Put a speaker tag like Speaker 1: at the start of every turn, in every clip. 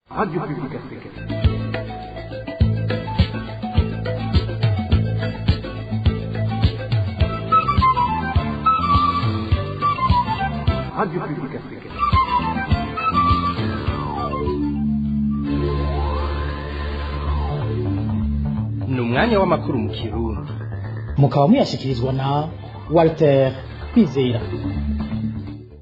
Speaker 1: Radio Publique Africaine. Radio Publique Africaine.
Speaker 2: Ni umwanya w'amakuru mu Kirundi.
Speaker 3: Mukaba muyashyikirizwa na Walter Kwizera.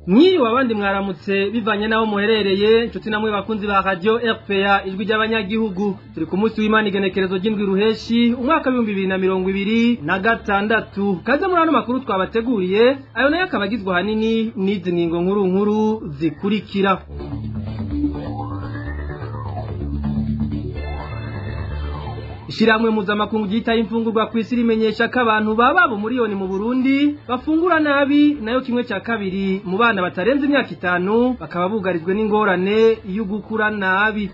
Speaker 4: Mwiriwe, abandi mwaramutse, bivanye n'aho muherereye, inshuti namwe bakunzi ba Radio RPA, Ijwi ry'Abanyagihugu. Turi ku munsi w'Imana, igenekerezo ry'indwi Ruheshi, umwaka w'2026. Kaze muri ano makuru twabateguriye, ayo nayo akaba agizwe ahanini n'izi ngingo nkuru nkuru zikurikira: Ishyirahamwe mpuzamakungu ryitaye imfungurwa ku isi rimenyesha ko abantu baba bo miliyoni mu Burundi bafungura nabi, nayo kimwe cya kabiri mu bana batarenze imyaka 5 bakaba bugarijwe n'ingorane yo gukura nabi.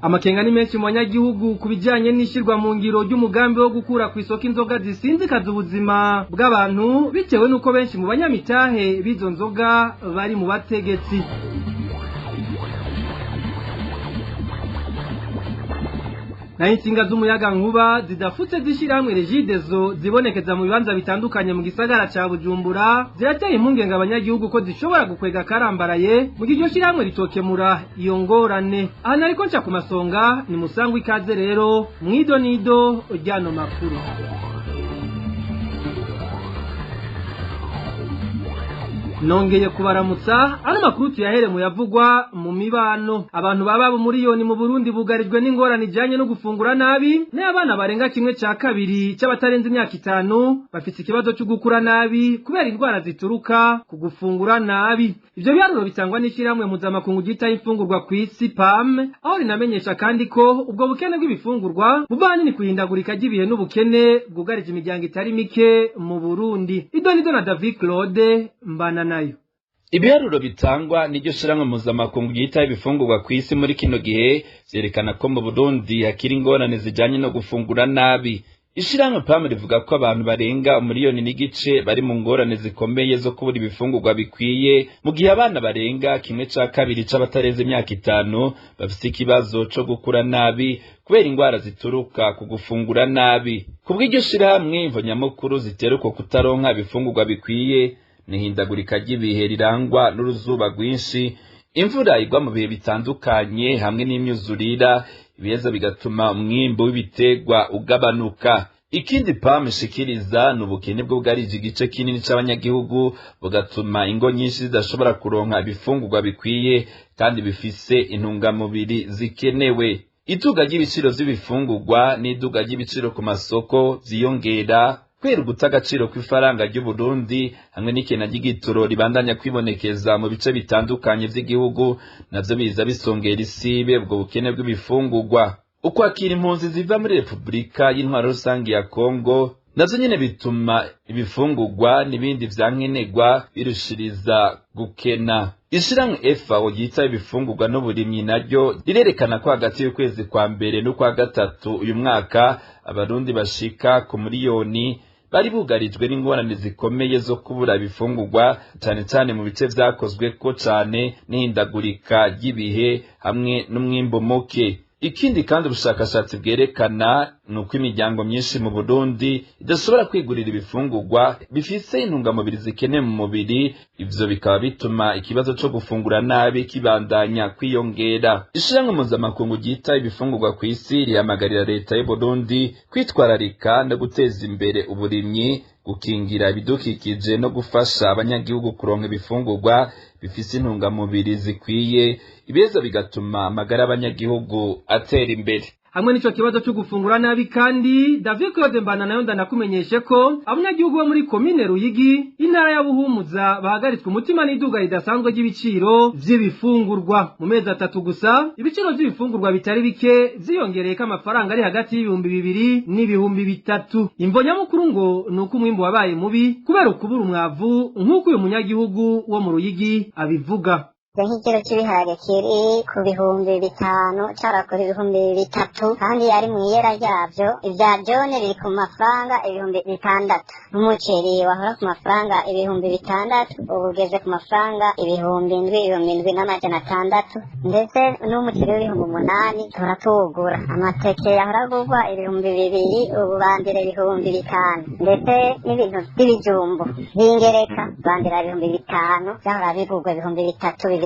Speaker 4: Amakenga ni menshi mu banyagihugu ku bijyanye n'ishyirwa mu ngiro ry'umugambi wo gukura ku isoko inzoga zisinzikaza ubuzima bw'abantu, bitewe n'uko benshi mu banyamitahe b'izo nzoga bari mu bategetsi. Naho insinga z'umuyaga nkuba zidafutse z'ishyirahamwe Regideso zibonekeza mu bibanza bitandukanye mu gisagara ca Bujumbura zirateye impungenge abanyagihugu ko zishobora gukwega karambaraye mu gihe iryo shyirahamwe ritokemura iyo ngorane. Aha nariko nca ku masonga, ni musangwa ikaze rero mwido nido ryano makuru. Nongeye kubaramutsa. Ano makuru tuyahere mu yavugwa mu mibano. Abantu baba bo miliyoni mu Burundi bugarijwe n'ingorane ijanye no gufungura nabi, n'abana barenga kimwe ca kabiri c'abatarenze imyaka 5 bafite ikibazo cyo gukura nabi kubera indwara zituruka ku gufungura nabi. Ivyo biharuro bitangwa n'ishyirahamwe mpuzamakungu ryitaho imfungurwa ku isi, PAM, aho rinamenyesha kandi ko ubwo bukene bw'ibifungurwa buva ahanini kwihindagurika ry'ibihe n'ubukene bwugarije imiryango itari mike mu Burundi. Idonido na David Claude Mbana nayo.
Speaker 5: Ibiharuro bitangwa n'iryo shirahamwe mpuzamakungu ryitaho ibifungurwa ku isi muri kino gihe vyerekana ko mu Burundi hakiri ingorane zijanye no gufungura nabi. Ishirahamwe PAM rivuga ko abantu barenga 1.5 miliyoni bari mu ngorane zikomeye zo kubura ibifungurwa bikwiye, mu gihe abana barenga kimwe ca kabiri c'abatarenze imyaka 5 bafise ikibazo co gukura nabi kubera ingwara zituruka ku gufungura nabi. Kubw'iryo shirahamwe, imvo nyamukuru zitera uko kutaronka ibifungurwa bikwiye n'ihindagurika ry'ibihe rirangwa n'uruzuba rwinshi, imvura igwa mu bihe bitandukanye hamwe n'imyuzurira, ibiheza bigatuma umwimbu w'ibiterwa ugabanuka. Ikindi PAM ishikiriza ni ubukene bwugarije igice kinini c'abanyagihugu, bugatuma ingo nyinshi zidashobora kuronka ibifungurwa bikwiye kandi bifise intungamubiri zikenewe. Iduga ry'ibiciro vy'ibifungurwa n'iduga ry'ibiciro ku masoko vyiyongera kubera uguta agaciro kw'ifaranga ry'Uburundi hamwe n'ikena ry'igitoro ribandanya kwibonekeza mu bice bitandukanye vy'igihugu, navyo biza bisongera isibe ubwo bukene bw'ibifungurwa. Ukwakira impunzi ziva muri Repubulika y'Intwaro Rusange ya Kongo navyo nyene bituma ibifungurwa n'ibindi vyankenerwa birushiriza gukena. Ishirahamwe FAO ryita ibifungurwa n'uburimyi naryo rirerekana ko hagati y'ukwezi kwa mbere n'ukwa gatatu uyu mwaka Abarundi bashika ku miliyoni bari bugarijwe n'ingorane zikomeye zo kubura ibifungurwa, cane cane mu bice vyakozwe ko cane n'ihindagurika ry'ibihe hamwe n'umwimbu muke. Ikindi kandi ubushakashatsi bwerekana ni uko imiryango myinshi mu Burundi idashobora kwigurira ibifungurwa bifise intungamubiri zikenewe mu mubiri, ivyo bikaba bituma ikibazo co gufungura nabi kibandanya kwiyongera. Ishirahamwe mpuzamakungu ryita ibifungurwa ku isi rihamagarira leta y'Uburundi kwitwararika no guteza imbere uburimyi, gukingira ibidukikije no gufasha abanyagihugu kuronka ibifungurwa bifise intungamubiri zikwiye, ibiheza bigatuma amagara y'abanyagihugu atera imbere.
Speaker 4: Hamwe n'ico kibazo cyo gufungura nabi kandi, David Claude Mbana nayo ndanakumenyeshe ko abanyagihugu bo muri komine Ruyigi, intara ya Buhumuza, bahagaritswe umutima n'iduga ridasanzwe ry'ibiciro vy'ibifungurwa. Mu mezi 3 gusa, ibiciro vy'ibifungurwa bitari bike vyiyongereyeko amafaranga ari hagati y'2000 n'3000. Imvo nyamukuru ngo ni uko umwimbu wabaye mubi kubera ukubura umwavu, nk'uko uyu munyagihugu wo mu Ruyigi abivuga.
Speaker 6: Nk'ikiro cy'ibiharage kiri ku 5000 carakora 3000 kandi ari mu iyera ryavyo. Ivya jone biri ku mafaranga 6000. Umuceri wahora ku mafaranga 6000 ubu ugeze ku mafaranga 7000, 7600, ndetse n'umuceri w'8000 turatuwugura. Amateke yahora agurwa 2000 ubu bandira 5000, ndetse n'ibintu by'ibijumbu by'ingereka bandira 5000 byahora bigurwa 3000, 2005.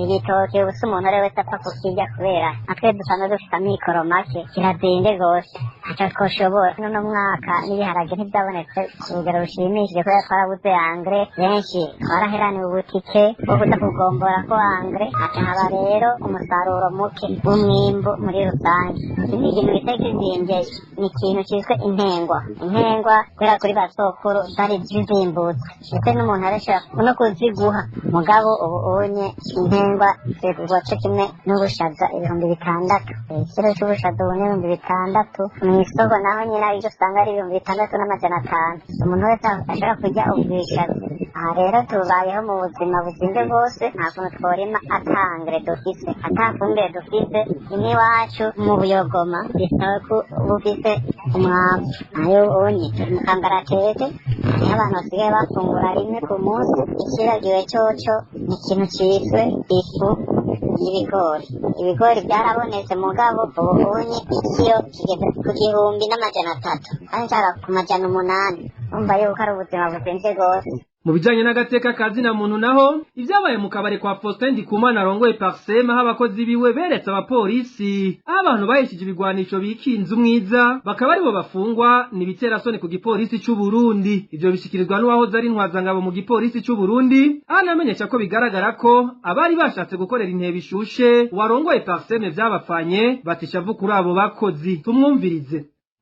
Speaker 6: Ibitoke ubusa umuntu ari wese apfa kukirya kubera natwe dusanzwe dufite amikoro make, kirazinde rwose ntaco twoshobora. N'uno mwaka n'ibiharage ntivyabonetse ku rugero rushimishije kubera twarabuze angre, benshi twaraheraniwe ubutike bwo kuza kugombora ko angre, haca haba rero umusaruro muke w'umwimbu muri rusange. Ikindi kintu giteye kizimvye ni ikintu ciswe intengwa. Intengwa kubera kuri ba sokuru zari zizimbutse, ndetse n'umuntu arashobora no kuziguha, mugabo ubu unye intengwa zigurwa co kimwe n'ubushaza 6000. Ikiro c'ubushaza ubu ni 6000 mw'isoko, naho nyine arivyo usanga ari 6500. Umuntu wese ashobora kurya ubwishaza. Aha rero tubayeho mu buzima buzimvye rwose, nta kuntu tworima ata angre dufise, ata fumbire dufise. Iwacu mu Buyogoma bisaba ko uba ufise umwavu, nayo unye turi mu kangaratete. Hariho abantu basigaye bafungura rimwe ku munsi. Ikibagiwe coco ni ikintu ciswe ifu y'ibigori. Ibigori byarabonetse, mugabo ubu unye ikiro kigeze ku 1300 kandi cara ku 800. Urumva yuko ari ubuzima buzimvye rwose.
Speaker 4: Mu bijanye n'agateka ka zina muntu naho, ivyabaye mu kabare kwa Faustin Ndikumana arongoye Parsem, aho abakozi biwe beretse abapolisi aho abantu baheshije ibigwanisho bikinze umwiza bakaba aribo bafungwa, ni ibiterasoni ku gipolisi c'u Burundi. Ivyo bishikirizwa n'uwahoze ari intwazangabo mu gipolisi c'u Burundi, aho anamenyesha ko bigaragara ko abari bashatse gukorera intebe ishushe warongoye Parsem vyabafanye batishavu kuri abo bakozi. Tumwumvirize.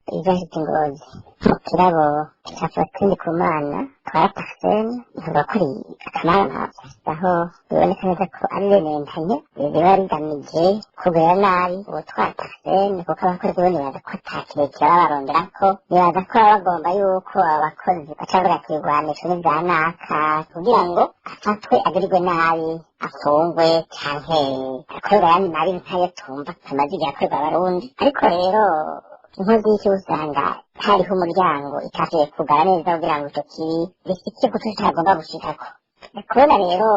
Speaker 6: Ivyashitse Ngozi mu kirabo ca Faustin Ndikumana twara Parsem, ntabwo ko ari akamara, aho biboneka neza ko ari rementanye riba rigamije kugirira nabi uwutwara Parsem, kuko abakozi bo nibaza ko ata kirekire baba baronderako. Nibaza ko baba bagomba yuko abo bakozi baca bavuga ati ibigwanisho ni vya naka, kugira ngo afatwe agirirwe nabi, afungwe canke akorerwe ayandi mabi nkayo tumva amaze igihe akorerwa Abarundi. Ariko rero inkozi y'iki usanga hariho umuryango itashoboye kugara neza kugira ngo ico kibi gishike kuco kitagomba gushikako. Kubona rero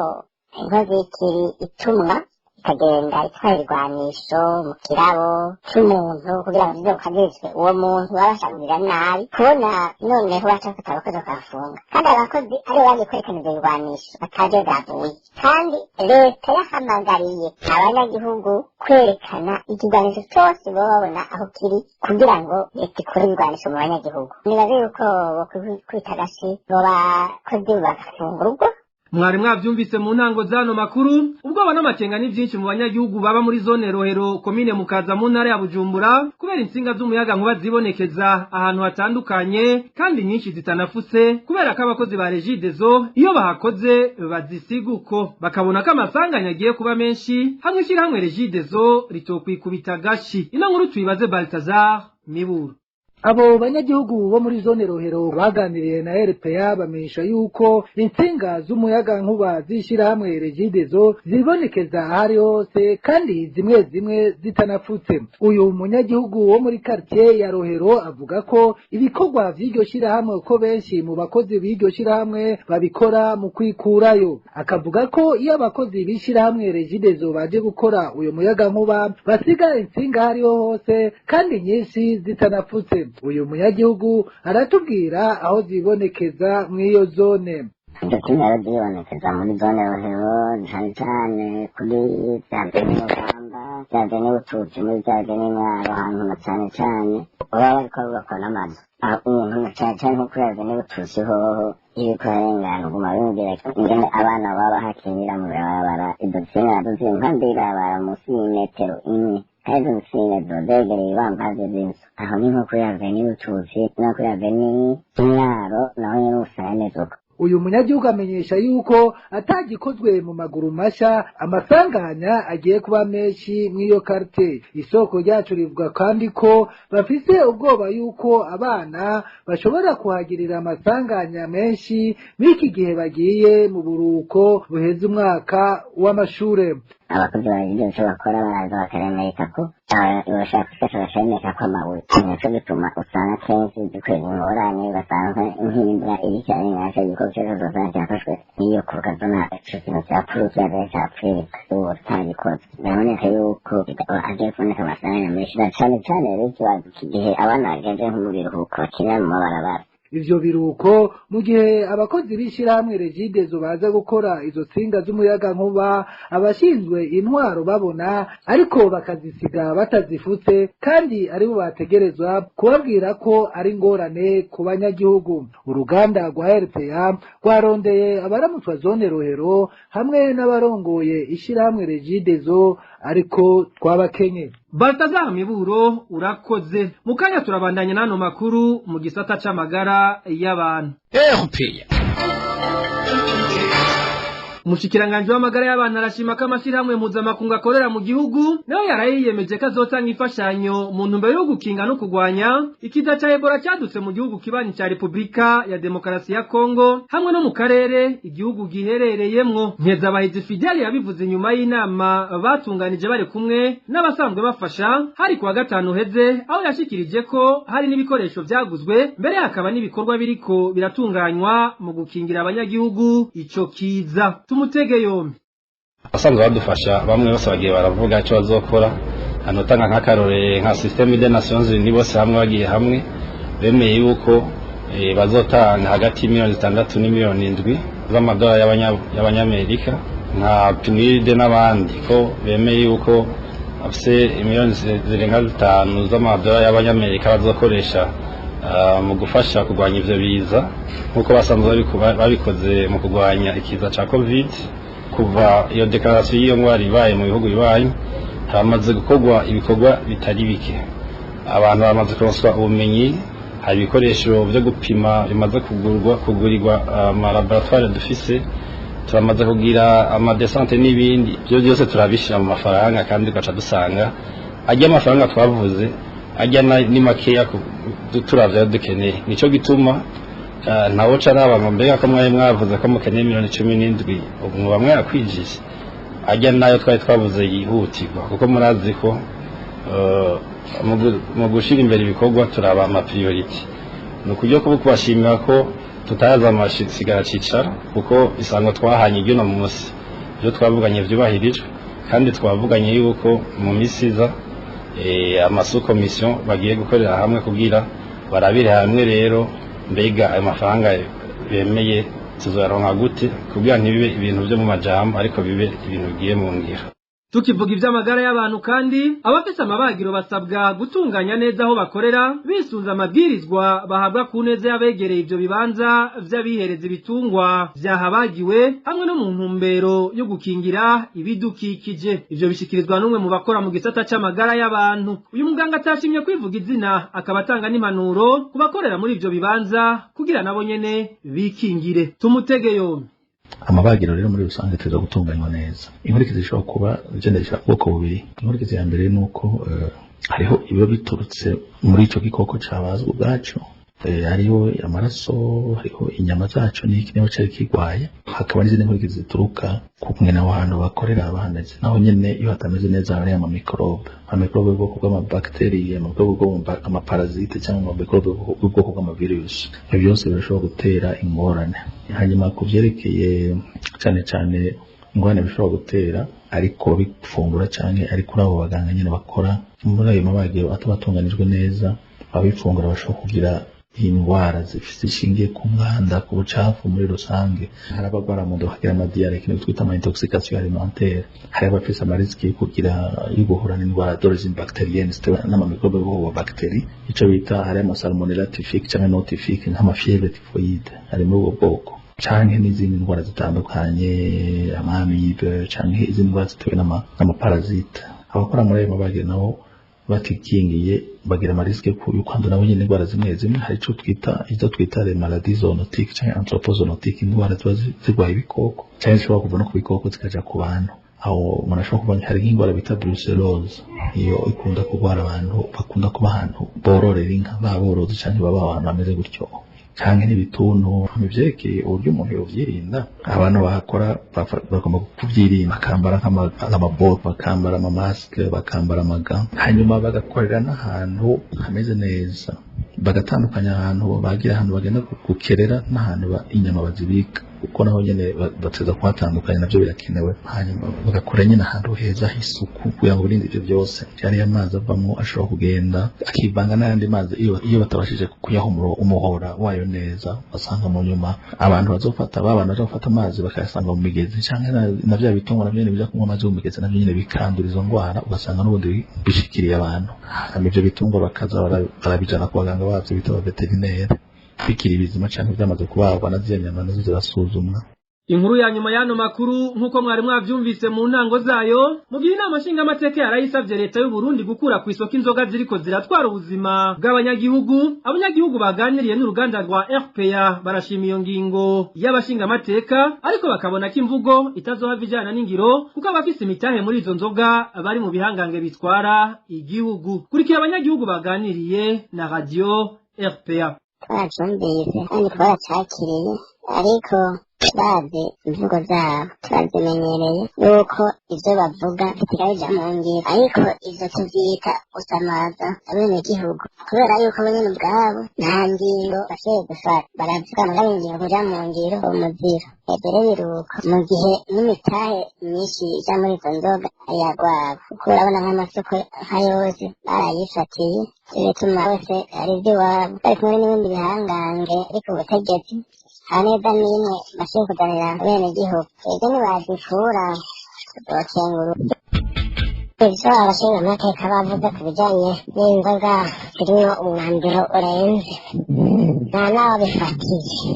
Speaker 6: inkozi y'ikibi itumwa ikagenda itwara ibigwanisho mu kirabo c'umuntu kugira ngo bizokagizwe uwo muntu baba bashaka kugirira nabi, kubona noneho baca bafata abakozi bakabafunga, kandi abakozi aribo bagiye kwerekana ivyo bigwanisho batazi iyo vyavuye, kandi leta yahamagariye abanyagihugu kwerekana ikigwanisho cose boba babona aho kiri kugira ngo leta ikure ibigwanisho mu banyagihugu. Nibaze yuko bokwikubita agashi abo bakozi bagafungurwa.
Speaker 4: Mwari mwavyumvise mu ntango zano makuru, ubwoba n'amakenga ni vyinshi mu banyagihugu baba muri zone Rohero, komine Mukaza, mu ntara ya Bujumbura, kubera intsinga z'umuyaga nkuba zibonekeza ahantu hatandukanye kandi nyinshi zitanafutse, kubera ko abakozi ba Regideso iyo bahakoze bazisiga uko, bakabona ko amasanganya agiye kuba menshi hamwe ishirahamwe Regideso ritokwikubita agashi. Ino nkuru tuyibaze Baltazar Miburo.
Speaker 7: Abo banyagihugu bo muri zone Rohero baganiriye na RPA bamenyesha yuko intsinga z'umuyaga nkuba z'ishirahamwe Regideso zibonekeza ahari hose kandi zimwe zimwe zitanafutse. Uyu munyagihugu wo muri quartier ya Rohero avuga ko ibikorwa vy'iryo shirahamwe ko benshi mu bakozi b'iryo shirahamwe babikora mu kwikurayo. Akavuga ko iyo abakozi b'ishirahamwe Regideso baje gukora uyu muyaga nkuba basiga intsinga ahariho hose kandi nyinshi zitanafutse. Uyu munyagihugu aratubwira aho zibonekeza mw'iyo zone.
Speaker 6: Izo tsinga zibonekeza muri zone Rohero, cane cane kuri vya bene Rugamba, vya bene Bututsi, muri vya bene Mwaro, ahantu na cane cane baba bariko barubakwa n'amazu. Umuntu na cane cane nko kuri bene Bututsi hoho iyo uriko urarengana uguma wiyumvira ingene abana baba bahakinira mu ibarabara. Izo tsinga nazo ziri impande y'ibarabara musi y'imetero imwe, kandi izo ntsinga ziba zegereye ibibambazi vy'inzu. Aho ni nko kuri aveni Bututsi no kuri aveni Mwaro, naho nyene usanga hameze uko.
Speaker 7: Uyu munyagihugu amenyesha yuko atagikozwe mu maguru masha amasanganya agiye kuba menshi mw'iyo quartier. Isoko ryacu rivuga kandi ko bafise ubwoba yuko abana bashobora kuhagirira amasanganya menshi mw'iki gihe bagiye mu buruhuko buheza umwaka w'amashure.
Speaker 6: Abakozi bagize icyo bakora baraza bakaremeka ko bashaka gufasha bakaremeka ko amabuye, nico gituma usanga kenshi dukwega ingorane basanzwe nk'imvura iriko iranyasha igikorwa cyose uzosanga cyafashwe n'iyo kurukazona ico kintu cyapfuye kiyaza cyapfuye ubu tutagikoze biraboneka yuko hagiye kuboneka amasanganya menshi na cane cane rero ikibazo iki gihe abana bageze nko mu biruhuko bakinira mu mabarabara.
Speaker 7: Ivyo biruko mu gihe abakozi b'ishirahamwe Regideso baza gukora izo tsinga z'umuyagankuba, abashinzwe intwaro babona ariko bakazisiga batazifutse, kandi aribo bategerezwa kubabwira ko ari ingorane ku banyagihugu. Uruganda rwa RPA rwarondeye abaramutswa zone Rohero hamwe n'abarongoye ishirahamwe Regideso, ariko twabakenye.
Speaker 4: Baltazar Miburo, urakoze. Mukanya turabandanya nano makuru mu gisata c'amagara y'abantu.
Speaker 2: RPA.
Speaker 4: Umushikiranganji w'amagara y'abantu arashima ko amashirahamwe mpuzamakungu akorera mu gihugu nawe yarayiyemeje ko azotanga imfashanyo mu ntumbero yo gukinga no kurwanya ikiza ca Ebola cadutse mu gihugu kibanyi ca Repubulika ya Demokarasi ya Kongo hamwe no mu karere igihugu giherereyemwo. Nkezabahizi Fidel yabivuze nyuma y'inama batunganije bari kumwe n'abasanzwe bafasha hari kuwa gatanu heze, aho yashikirije ko hari n'ibikoresho vyaguzwe mbere hakaba n'ibikorwa biriko biratunganywa mu gukingira abanyagihugu ico kiza. Tumutege yombi.
Speaker 8: Abasanzwe badufasha bamwe bose bagiye baravuga icyo bazokora. Anotanga nk'akarore nka Système des Nations Unies, bose hamwe bagiye hamwe bemeye yuko bazotanga hagati y'imiliyoni 6 n'imiliyoni 7 z'amadolari y'abanyamerika, nka PNUD n'abandi ko bemeye yuko afise imiliyoni zirenga 5 z'amadolari y'abanyamerika bazokoresha mu gufasha kurwanya ivyo biza, nkuko basanzwe babikoze mu kurwanya ikiza ca Covid. Kuva iyo declaration y'iyo ngwara ibaye mu bihugu bibanyi, haramaze gukorwa ibikorwa bitari bike, abantu bamaze kuronswa ubumenyi, hari ibikoresho vyo gupima bimaze kugurwa kugurirwa amalaboratoire dufise, turamaze kugira amadesante n'ibindi, ibyo byose turabishira mu mafaranga, kandi tugaca dusanga ajya amafaranga twavuze ajya ni makeya turavye dukeneye. Nico gituma ntawo caraba ngo mbega ko mwari mwavuze ko mukeneye miliyoni 17, ubu muba mwarakwijije ajya nayo twari twavuze yihutirwa, kuko murazi ko mu gushira imbere ibikorwa turaba ama priority. Ni ukuryo kuba kubashimira ko tutaza amasigara cicara, kuko isango twahanye iry'uno munsi ibyo twavuganye vyubahirijwe, kandi twavuganye yuko mu misi iza amasukomisiyo bagiye gukorera hamwe kugira barabire hamwe rero mbega ayo mafaranga bemeye tuzoyaronka gute, kugira ntibibe ibintu vyo mu majambo ariko bibe ibintu bigiye mu ngiro.
Speaker 4: Tukivuga ivy'amagara y'abantu kandi, abafise amabagiro basabwa gutunganya neza aho bakorera bisunze amabwirizwa bahabwa ku neza y'abegereye ivyo bibanza vy'abihereza ibitungwa vyahabagiwe, hamwe no mu ntumbero yo gukingira ibidukikije. Ivyo bishikirizwa n'umwe mu bakora mu gisata c'amagara y'abantu. Uyu muganga atashimye kwivuga izina, akaba atanga n'impanuro ku bakorera muri ivyo bibanza kugira nabo nyene bikingire. Tumutege yombi.
Speaker 9: Amabagiro rero muri rusange tuza gutunganywa neza. Inkurikizi zishobora kuba zigendesha ubwoko bubiri. Inkurikizi ya mbere ni uko hariho ibiba biturutse muri ico gikoko cabazwe ubwaco, hariho amaraso, hariho inyama zaco n'iki niba cari kirwaye, hakaba n'izindi nkurikizi zituruka ku kumwe n'aho hantu bakorera bahameze. Naho nyene iyo hatameze neza hari amamikrobe, amamikrobe y'ubwoko bw'amabakiteri, amamikrobe y'ubwoko bw'amaparasite cyangwa amamikrobe y'ubwoko bw'amavirusi. Ivyo byose birashobora gutera ingorane. Hanyuma ku vyerekeye cane cane ingorane bishobora gutera ariko bifungura canke ari kuri abo baganga nyene bakora muri ayo mabagiro atabatunganijwe neza, abifungura bashobora kugira indwara zishingiye ku mwanda, ku bucafu muri rusange. Hari abagwara mu nda bakagira amadiyare, ikintu twita ama intoxication alimentaire. Hari abafise amarisiki yo kugira yo guhura n'indwara d'origine bactérienne zitewe n'amamikrobe y'ubwoko bwa bactérie, ico bita hari ama salmonella typhique canke non typhique nk'amafièvre typhoïde ari muri ubwo bwoko, canke n'izindi ndwara zitandukanye, amamibe canke izindi ndwara zitewe n'amaparasite. Abakora muri ayo mabagiro nabo Batikingiye bagira ama risques yo kwandura nabo nyene indwara zimwe zimwe. Hari ico twita, izo twita les maladies zoonotiques canke anthropozoonotiques, indwara ziba zirwaye ibikoko canke zishobora kuva no ku bikoko zikaja ku bantu. Aho umuntu ashobora kuva, hari nk'indwara bita brucellose, iyo ikunda kurwara abantu bakunda kuba ahantu bororera inka, baborozi canke baba ahantu hameze gutyo, canke n'ibituntu. Mu vyerekeye uburyo umuntu yovyirinda, abantu bahakora bagomba kuvyirinda, bakambara nk'amabote, bakambara ama masques, bakambara ama gants, hanyuma bagakorera n'ahantu hameze neza, bagatandukanya ahantu bagira, ahantu bagenda gukerera n'ahantu inyama bazibika, kuko naho nyene bateza kuhatandukanya, navyo birakenewe. Hanyuma bagakora nyene ahantu heza h'isuku kugira ngo birinde ivyo byose. Yari amazi avamwo ashobora kugenda akivanga n'ayandi mazi iyo batabashije kuyaha umuhora wayo neza, basanga mu nyuma abantu bazofata, ba bantu bazofata amazi bakayasanga mu migezi, canke na vya bitungwa navyo nyene bija kunywa amazi yo mu migezi, navyo nyene bikandura izo ndwara, ugasanga n'ubundi bishikiriye abantu. Hanyuma ivyo bitungwa bakaza barabijana ku baganga bavyo bita aba vétérinaires bikiri bizima canke vyamaze kubagwa, na ziriya nyama nazo zirasuzumwa.
Speaker 4: Inkuru ya nyuma y'ano makuru, nk'uko mwari mwavyumvise mu ntango zayo, mu gihe inama nshingamateka yarayisavye leta y'u Burundi gukura ku isoko inzoga ziriko ziratwara ubuzima bw'abanyagihugu, abanyagihugu baganiriye n'uruganda rwa RPA barashima iyo ngingo y'abashingamateka, ariko bakabona ko imvugo itazohava ijana n'ingiro, kuko abafise imitahe muri izo nzoga bari mu bihangange bitwara igihugu. Kurikira abanyagihugu baganiriye na radio RPA.
Speaker 6: Twaracyumvise kandi twaracakiriye, ariko bazi imvugo zabo, turazimenyereye yuko ivyo bavuga bisigaye bija mu ngiro, ariko ivyo tuvyita gusamaza abenegihugu, kubera yuko bo nyene ubwabo nta ngingo bashoboye gufata. Baravuga mugabo ingingo kuja mu ngiro umuziro ebere biruko, mu gihe n'imitahe myinshi ija muri izo nzoga ari iyagwabo, kuko urabona nk'amasoko nka yose barayifatiye, ivyo bituma bose ari ivy'iwabo, bari kumwe n'ibindi bihangange. Ariko ubutegetsi nta neza n'imwe bashoboye kuzanira abenegihugu. Twebwe ntibazikura tuzokengura. Ivyo abashingamateka bavuze ku bijanye n'inzoga zirimwo umwambiro urenze, nta n'aho bifatiye,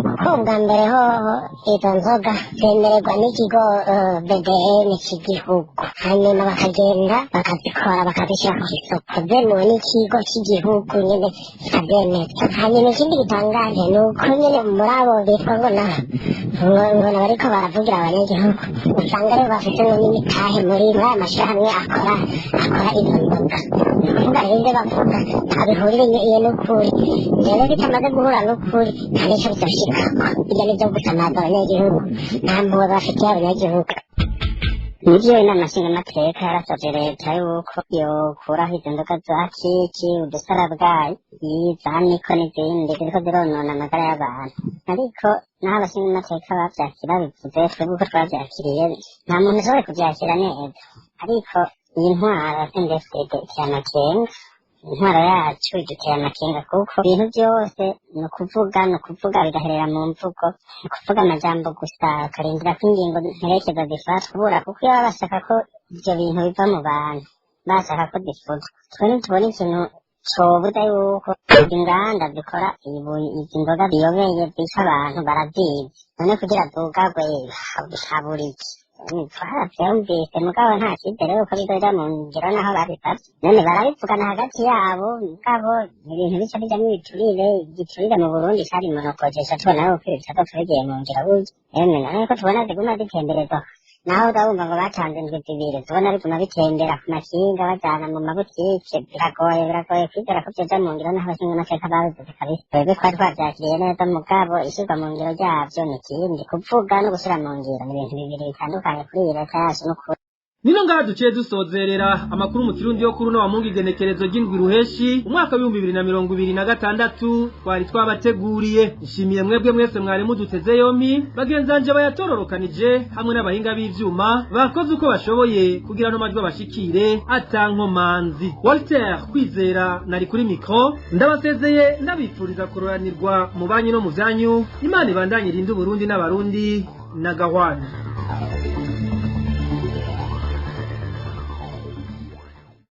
Speaker 6: kuko ubwa mbere hoho izo nzoga zemererwa n'ikigo BDN cy'igihugu, hanyuma bakagenda bakazikora bakazishyira ku isoko zemewe n'ikigo cy'igihugu nyine kikabyemeza. Hanyuma ikindi gitangaje ni uko nyine muri abo bitwa ngo na ngo na bariko baravugira abanyagihugu, usanga aribo bafite n'imitahe muri aya mashyirahamwe akora izo nzoga. Ni ukuvuga rero ibyo bavuga ntabihurire iyo n'ukuri. Rero bitamaze guhura n'ukuri, nta n'icyo bizoshikako. Ibyo ni byo gusamaza abanyagihugu, nta mpuhwe bafitiye abanyagihugu. Nivyo, inama nshingamateka yarasavye leta yuko yokuraho izo nzoga za kiki, udusarabwayi, za niko n'izindi ziriko zironona amagara y'abantu. Ariko naho abashingamateka bavyakira babivuze, twebwe uko twavyakiriye nta muntu ushoboye kuvyakira neza. Ariko iyi ntwaro ya CNDD-FDD iteye amakenga, intwaro yacu iduteye amakenga, kuko ibintu byose ni ukuvuga bigaherera mu mvugo, ni ukuvuga amajambo gusa, ukarindira ko ingingo mperekeza zifatwa ubura, kuko iyo baba bashaka ko ivyo bintu biva mu bantu, bashaka ko zifutwa, twe ntitubona ikintu cobuza yuko izi nganda zikora izi nzoga ziyobeye zica abantu. Barazizi, none kugira zugarwe habura iki? Twaravyumvise, mugabo nta cizere yuko bizoja mu ngiro naho babisavye. None barabivugana hagati yabo, mugabo ibintu bica bijamwo ibiturire. Igiturire mu Burundi cari monokojesha, tubona yuko ibi bitazopfa bigiye mu ngiro burya. Emwe, none ko tubona ziguma zitemberezwa, naho urabumva ngo batanze indwi 2, tubona biguma bitembera ku makinga bajana mu mabutike, biragoye kwizera ko vyoja mu ngiro naho abashingamateka babivuze kabisa. Twebwe twari twavyakiriye neza, mugabo ishirwa mu ngiro ryavyo ni ikindi. Kuvuga no gushira mu ngiro ni ibintu bibiri bitandukanye kuri iyi leta yacu n'ukuri.
Speaker 4: Nino ngaha duciye dusozerera amakuru mu Kirundi yo kuri uno wa Mungu, igenekerezo ry'indwi ruheshi umwaka w'2026 twari twabateguriye. Nshimiye mwebwe mwese mwari muduteze yompi, bagenzanje bayatororokanije hamwe n'abahinga b'ivyuma bakoze uko bashoboye kugira no majwi abashikire atankomanzi. Walter Kwizera nari kuri micro, ndabasezeye ndabipfuriza kuroranirwa mu banyu no mu vyanyu. Imana ibandanye irinde Uburundi n'Abarundi na gahwana.